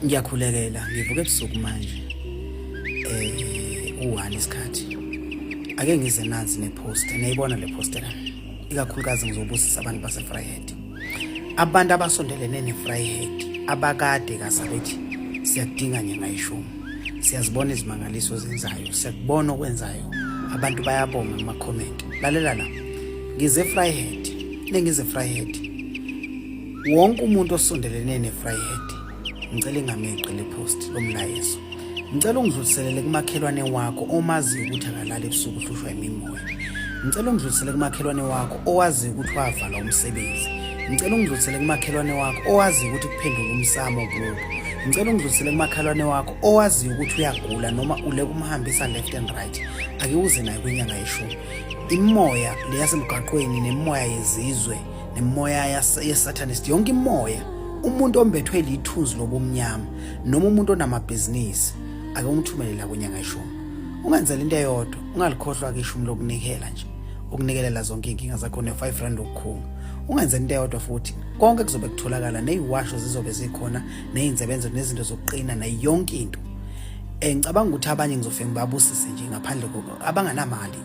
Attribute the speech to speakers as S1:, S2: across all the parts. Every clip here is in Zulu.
S1: Ngiyakhulekela ngivuka ebusuku manje u-1 isikhathi ake ngize nansi nepost niyayibona le post la ikakhulukazi ngizobusisa abantu base-Vryheid, abantu abasondelene ne-Vryheid abakade kasabethi siyakudinga nyanga yeshumi, siyazibona izimangaliso ozenzayo, siyakubona okwenzayo, abantu bayabonga kuma-comment. Lalela la, ngize Vryheid, nengize Vryheid, wonke umuntu osondelene ne-Vryheid ngicela ingameqi le post lomlayezo. Ngicela ungidluliselele kumakhelwane wakho omaziyo ukuthi akalali ebusuku, uhlushwa imimoya. Ngicela ungidlulisele kumakhelwane wakho owaziyo ukuthi wavala umsebenzi. Ngicela ungidlulisele kumakhelwane wakho owaziyo ukuthi kuphenduka umsamo kubo. Ngicela ungidlulisele kumakhelwane wakho owaziyo ukuthi uyagula noma ule kumhambisa left and right. Ake uze naye kwinyanga yeshumi. Imoya leyasemgaqweni nemoya yezizwe nemoya yesatanist, yonke imoya, umuntu ombethwe lithunzi lobumnyama noma umuntu onamabhizinisi, ake umthumele la kwinyanga yeshumi. Ungenzela into eyodwa, ungalikhohlwa ke ishumi lokunikela nje, ukunikelela zonke iy'nkinga zakho ne-5 rand ukukhunga. Ungenzela into eyodwa futhi, konke kuzobe kutholakala, ney'washo zizobe zikhona, ney'nsebenzo, nezinto zokuqina, nayo yonke into. Ngicabanga ukuthi abanye ngizofike ngibabusise nje ngaphandle abanganamali,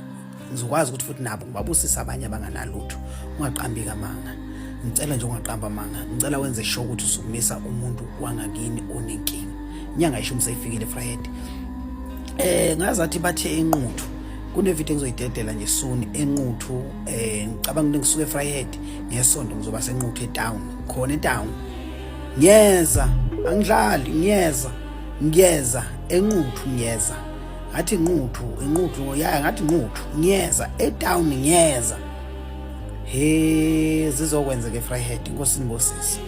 S1: ngizokwazi ukuthi futhi nabo ngibabusise abanye abanganalutho. Ungaqambi kamanga, ngicela nje ungaqamba amanga, ngicela wenze sure ukuthi usukumisa umuntu wangakini onenkinga. Inyanga yeshumi seyifikile Vryheid. Ngazathi bathe eNquthu kune-video engizoyidedela nje soon eNquthu. Ngicabanga ukuthi ngisuke eVryheid ngesonto, ngizoba seNquthu etown, khona etown. Ngiyeza, angidlali, ngiyeza, ngiyeza eNquthu, ngiyeza. Ngathi Nquthu, iNquthu ya, ngathi Nquthu, ngiyeza etown, ngiyeza. He, zizokwenzeka eVryheid. Inkosi nibosisi.